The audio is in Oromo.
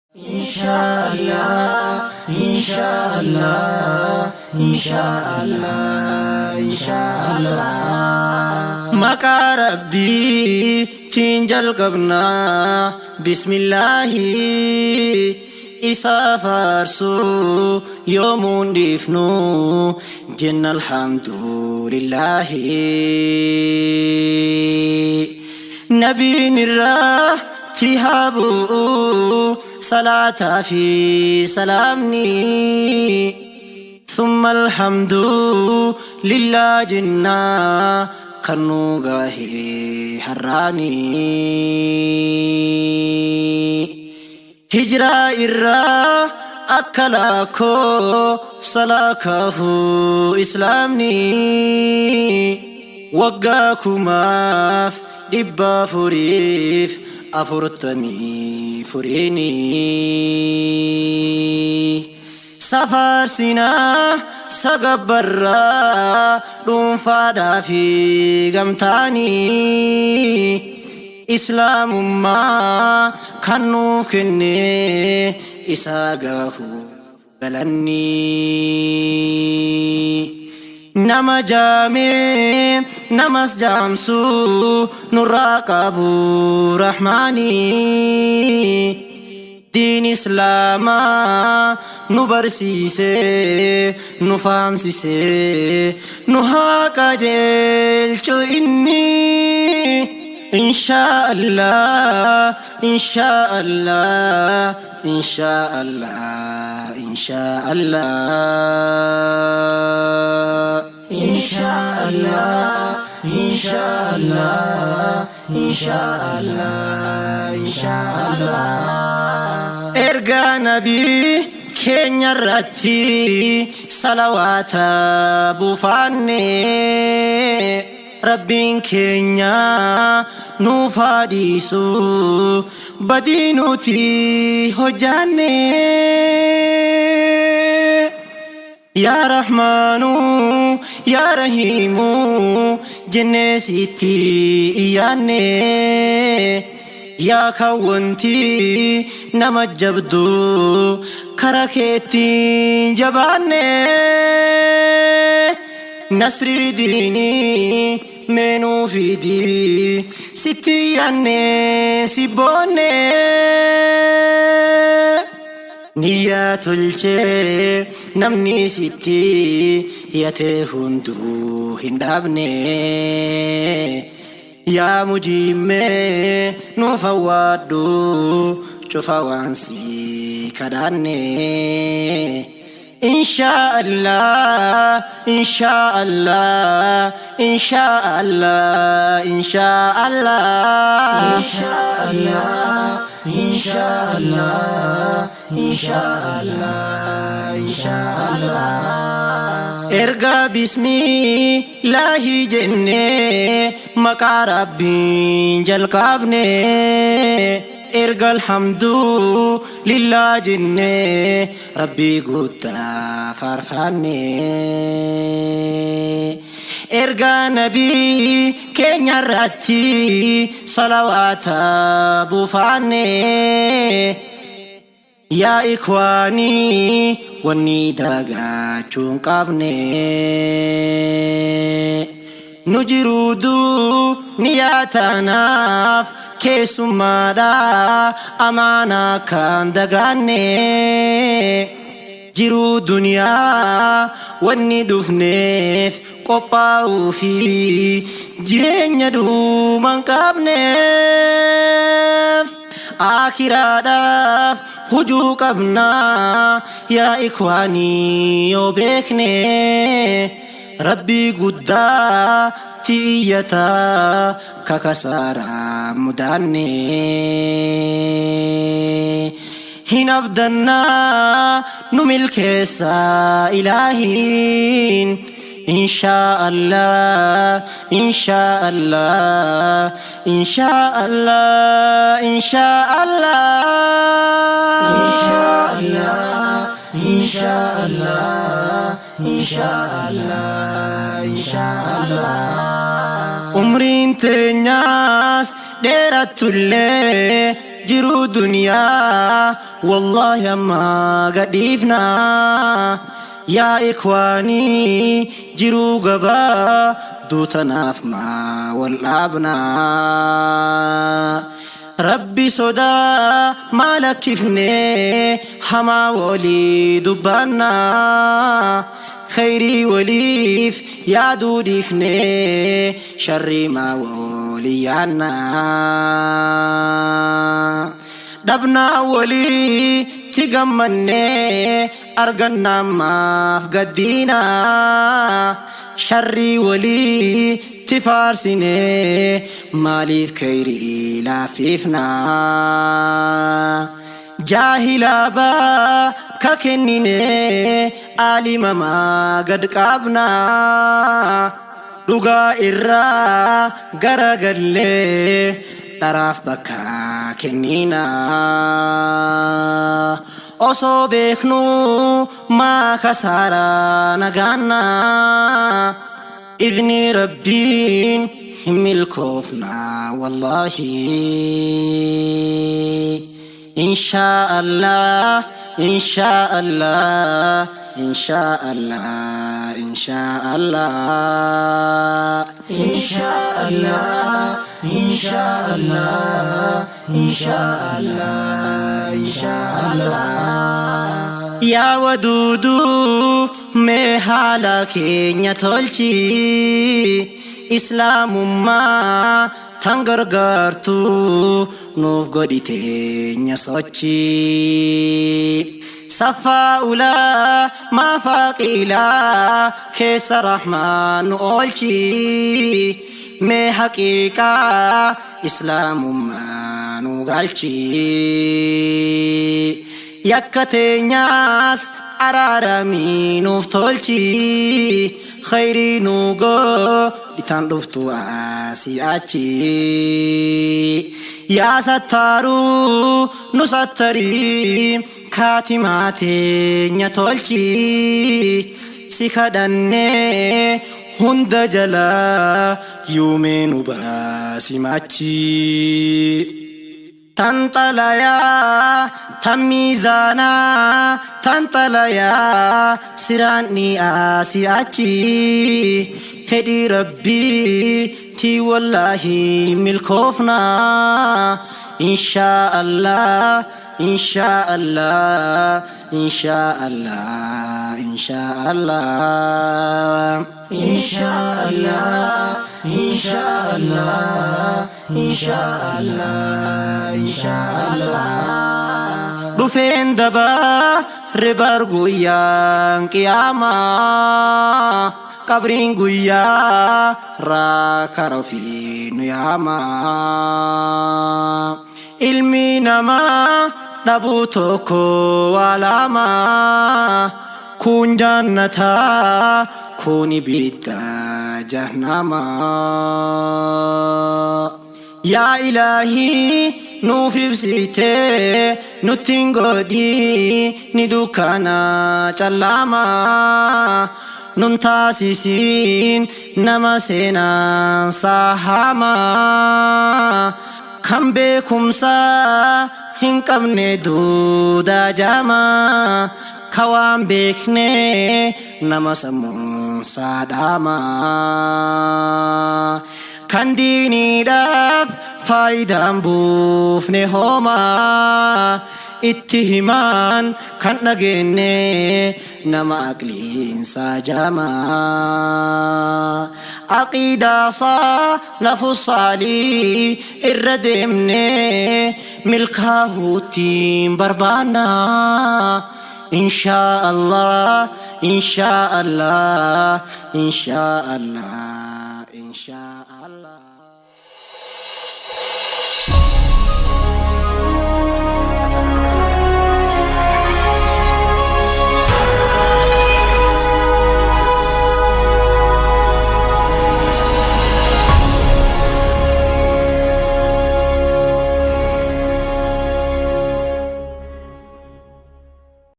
Inshallah, inshallah, inshallah, inshallah. Maqaa Rabbiitiin jalqabnaa, bismillaahi isa faarsuu yoomuun dhiifnu jenna alhamdulillaahi. Nabiin irraa ti haa bu'u salaataa fi salaamni. ثم الحمد لله جنا kan nu gahe harraani. Hijiraa irraa akka lakkoo salaakaafu islaamni waggaa 4444. Safaarsinaa sagabbarraa dhuunfaadhaa fi gamtaanii islaamummaa kan nuuf kenne isaa gahu galanni. Nama jaamee namas jaamsu nurraa qabu rahmaanii. Diin islaamaa nu barsiise, nu faamsise, nu haa qajeelchu inni. Inshaa Allah, inshaa Allah, inshaa Allah, inshaa Allah. Inshaa Allah, inshaa Allah, inshaa Allah, inshaa Allah. Ergaa nabii keenya irratti salawaata buufanne, Rabbiin keenya nuuf haa dhiisu badii nuti hojjanne. Yaa Rahmaanu, yaa Rahiimu jennee sitti iyyaanne. Yaa kan wanti nama jabdu kara keettiin jabaanne. Nasrii diinii meenuu fidii sitti yaanne si boonne. Niyyaa tolchee namni sitti hiyatee hunduu hin dhaabne. Yaa mujiimmee nuuf hawwaadhu cufa waan si kadhanne. Inshaa Allah, inshaa Allah, inshaa Allah, inshaa Allah. Inshaa Allah, inshaa Allah, inshaa Allah, inshaa Allah. Erga bismillaahi jennee maqaa Rabbiin jalqabne. Erga alhamdu lillaa jennee Rabbii guddaa faarfanne. Erga nabii keenya irratti salawaata buufanne. Yaa ikwaanii wanni dagachuu hin qabne. Nu jiruu duniyaa tanaaf keessummaadha amaanaa kan dagaanne. Jiruu duniyaa wanni dhufneef qophaa'uu fi jireenya dhuma hin qabneef. Akiraadhaaf hujuu qabnaa yaa ikwaanii yoo beekne. Rabbii guddaa iyyataa kakasaaraa mudaanne. Hin abdannaa nu milkeessaa ilaahiin. Inshaa Allah, inshaa Allah, inshaa Allah, inshaa Allah. Inshaa Allah, inshaa Allah, inshaa Allah, inshaa Allah. Umriin teenyaas dheerattullee Jiruu duniyaa wallaahi amma gadhiifnaa. Yaa ikwaanii, jiruu gabaa duutanaaf maa wal dhaabnaa? Rabbi sodaa maa lakkifnee hamaa walii dubbannaa? Khayrii waliif yaaduu dhiifnee sharrii maa walii yaannaa? Dhabnaa walitti gammannee argannaa maaf gaddiinaa? Sharrii walitti faarsinee maaliif khayrii laaffifnaa? Jaahilaa bakka kenninee aalimamaa gad qabnaa. Dhugaa irraa garagallee dharaaf bakka kenninaa. Osoo beeknuu maa kasaaraa nagaannaa? Idni Rabbiin hin milkoofnaa wallaahi. Inshaa Allah, inshaa Allah, inshaa Allah, inshaa Allah. Inshaa Allah, inshaa Allah, inshaa Allah, inshaa Allah. Yaa waduuduu, mee haala keenya tolchi, Islaamummaa tan gargaartu nuuf godhi teenya sochi. Saffaa ulaa maafaqiilaa keessa rahmaan nu oolchi. Mee haqiiqaa Islaamummaa nu galchi. Yakka teenyaas araaramii nuuf tolchi. Khayrii nu godhi tan dhuftu asii achi. Yaa Sattaaruu, nu sattarii, kaatimaa teenya tolchi. Si kadhannee hunda jalaa yuumee nu baasi machi. Tan xalayaa, tan miizaanaa, tan xalayaa siraan ni asii achi. Fedhii Rabbii ti wallaahi milkoofnaa. Inshaa Allah, inshaa Allah, inshaa Allah, inshaa Allah. Inshaa Allah, inshaa Allah, inshaa Allah, inshaa Allah. Dhufeen dabaa ribar guyyaan qiyaamaa. Qabriin guyyaa raakara ofii nu yaamaa. Ilmi namaa dhabuu tokko waa lama. Kun jannataa, kun ibidda jahnamaa. Yaa Ilaahii, nuuf ibsitee nutti hin godhii ni dukkana callaamaa. Nun taasisiin nama seenaan saahamaa. Kan beekumsa hin qabne duudaa jaamaa. Ka waan beekne nama sammuun saadhamaa. Kan diiniidhaaf faayidaan buufne hoomaa. Itti himaan kan dhageenne nama aqliinsaa jaamaa. Aqiidaa lafu saalii irra deemne milkaahuuttiin barbaannaa. Inshaa Allah, inshaa Allah, inshaa Allah, inshaa Allah.